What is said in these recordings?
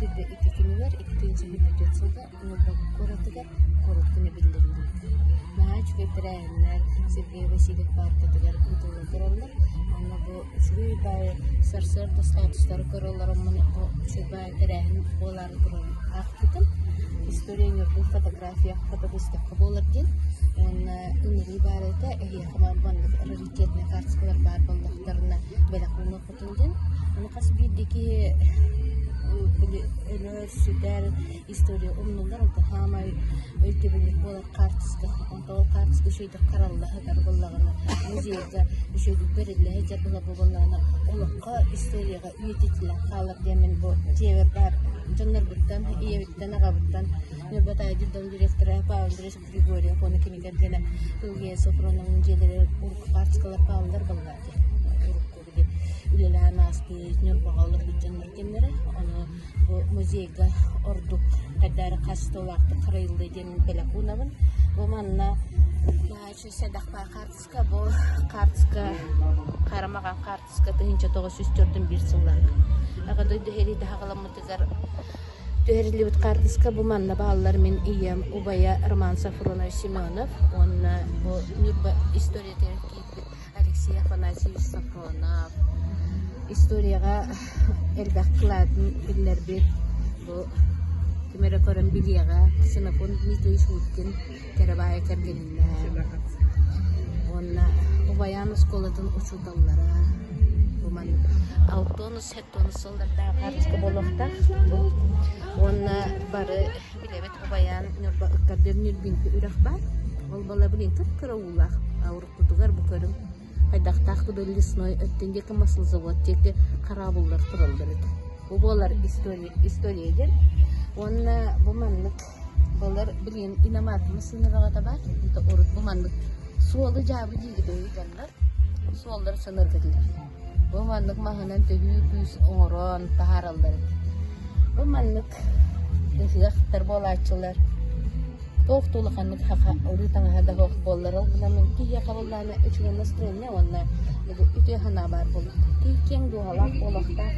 22 күнүгэр 2024 сылга Ньурба куоратыгар куорат күнэ биллэриллибит. Наһаа үчүгэй тэрээһиннэр Сергей Васильев пааркатыгар ыытылла тураллар. Онно бу үчүгэй баайы сарсыарда статустары көрө олороммун бу үчүгэй баайы тэрээһин буолаары турарын аахпытым. История Ньурбы фотография фотобыставка буолар диэн. Уонна ыҥырыы баар этэ эһиэхэ маннык раритетнай карточкалар баар буоллахтарына бэлэх уунуоххутун диэн. Ону хас биирдии киһи били өлөр, сүтэр история умнуллар, онтон хаамай өйдөбүнньүк буолар хаартыска. Онтон ол хаартыска үчүгэйдик харалла сытар буоллаҕына, музейга үчүгэйдик бэриллэ сылдьар буоллаҕына, олоххо историяҕа үйэтитиллэн хаалар диэммин бу дьиэбэр баар дьоннорбуттан, ийэбиттэн, аҕабыттан Ньурба таайдыр директора Павел Андреевич Григорьев уонна кини кэргэнэ Илья Софроновна дьиэлэригэр урукку хаартыскалар бааллар буоллаҕа дии. Урукку били үлэлээн ааспыт Ньурбаҕа олорбут дьоннор кэмнэрэ. Ону бу музейга ордук хайдары хаачыстыбалаахтык харайыллыа диэн бэлэх уунабын. Бу манна наһаа сэдэх баар хаартыска. Бу хаартыска харамаҕан хаартыска 1941 сыллаах. Аҕа дойду сэриитэ саҕаламмытыгар Түһэриллибит хаартыска бу манна бааллар мин ийэм убайа Роман Софронович Семенов уонна бу Ньурба историятыгар киирбит Алексей Афанасьевич Софронов историяҕа элбэх кылаатын биллэрбит бу ким эрэ көрөн билиэҕэ Ксенофонт Дмитриевич Уткин Кэрэ кэргэнинээн уонна Убайаан оскуолатын учууталлара бу маннык алтонус сэттонус сыллардаах хаартыска буолуохтаах уонна бары билэбит Убайаан Ньурба ыккардыыр Ньурбинки үрэх баар ол буолла билигин кып-кыра уулаах а уруккутугар бу көрүҥ хайдахтаах да лесной өттүн диэки маслозавод диэки хараабыллар тураллар этэ бу буолар история история диэн уонна бу маннык Былыр билигин иномарка массыына бөҕөтө баар. Урут бу маннык суолу дьаабы диигит дьоннор суоллары сыныргытылар. Бу маннык маһынан төһүү күүс оҥорон таһаараллар эбит. Бу маннык ыһыахтар буолааччылар. Туох да улаханнык хаха уруу таҥаһа да суох буоллар ол гынан киһиэхэ буоллаҕына үчүгэй настроение уонна үтүө санаа баар буолуохтаах. Киһи киэҥ дууһалаах буолуохтаах.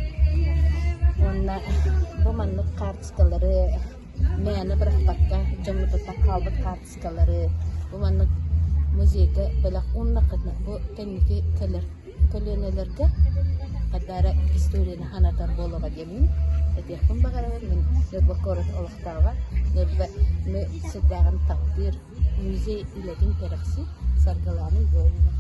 Уонна бу маннык хаартыскалары мээнэ бырахпакка дьоммутуттан хаалбыт хаартыскалары бу маннык музейга бэлэх ууннаххытына бу кэнники кэлэр көлүөнэлэргэ хайдах эрэ историяны санатар буолуоҕа диэммин этиэхпин баҕарабын. Мин Ньурба куорат олохтооҕо, Ньурбаны сүрдээҕин таптыыр, музей үлэтин кэрэхсиир Саргылаана Егоровна.